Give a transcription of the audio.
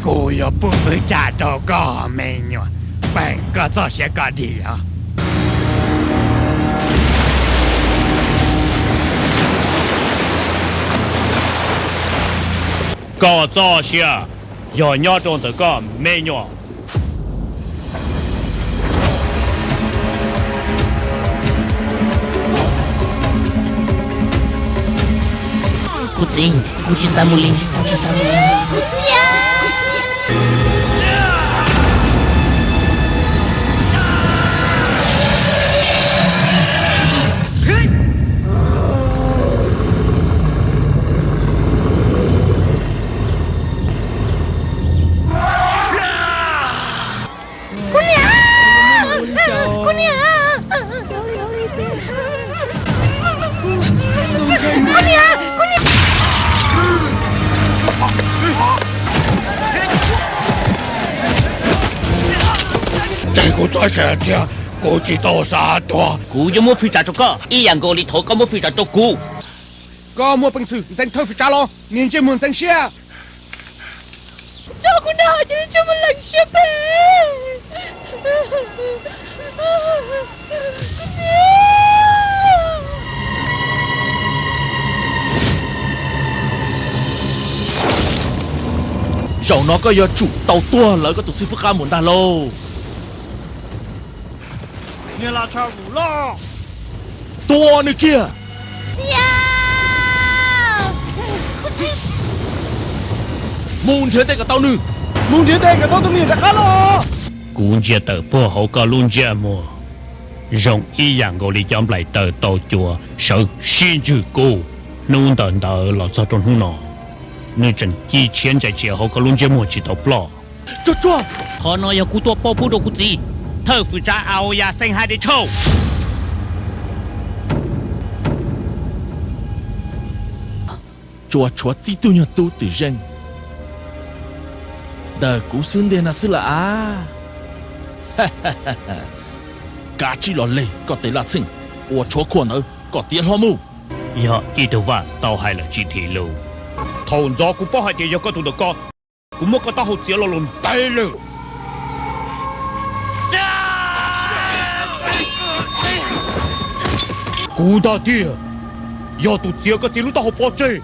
Kuv yuav pub fwv tsa rau koj me nyuam, peem koj txoj sia kom dim os. Koj txoj sia yog nyob rau ntawm koj me nyuam. Kuv txiv, kuv tsis xav mus li, kuv tsis xav mus li. Kuv niam, kuv niam, kuv niam, kuv niam. Tseg kuv txoj sia thiab, kuv tsis tau xav tuag. Kuv yuav muab fwv tsa rau koj ib yam nkaus li thaum koj muab fwv tsa rau kuv. Koj muaj peev xwm ntxeev thawj fwv tsa los? Niag ntsej muag ntxeev siab. Tso kuv noj cia li tso mus lees siab phem. Zaum no koj yuav tsum tau tuag lawv koj tus xib fwb qab mus ntag lauj. Niag Las Tsham Vus Loj, tua nws kiag. Mus nrhiav tej kom tau nws. Mus nrhiav tej kom tau tus me nyuam rov qab los. Kuv ntsia tawm puag hauv koj lub ntsej muag zoo ib yam nkaus li cov nplaim taw tau cua sawv sib ntswg kub. Hnub ntawm ntawd los txog rau hnub no, nws tseem ci tshiab ntsais tsiav hauv koj lub ntsej muag tsis tau ploj. Tsuag tsuag, qhov no yog kuv tuaj pauj pub rau kuv txiv, thawj fwm tsav Auya Xeeb Hais Dej Tshauj. Tsuas tshuav tib tug nyuag tub twm zeej ntawm kuv xub ntiag no xwb lawm av. Kav tsij los leg koj tes laj txheej uas tshuav khuam ntawd kom tiav hlo mus. Yog ib tug vaj tau hais lawm tsis thim lus. Thaum ntxov kuv paub hais tias yog koj tus ntawm ko, kuv muab koj taub hau txiav lo lus ntev lawm. Kuv ntag tiag, yog tus txiav koj txiv lub taub hau pov tseg.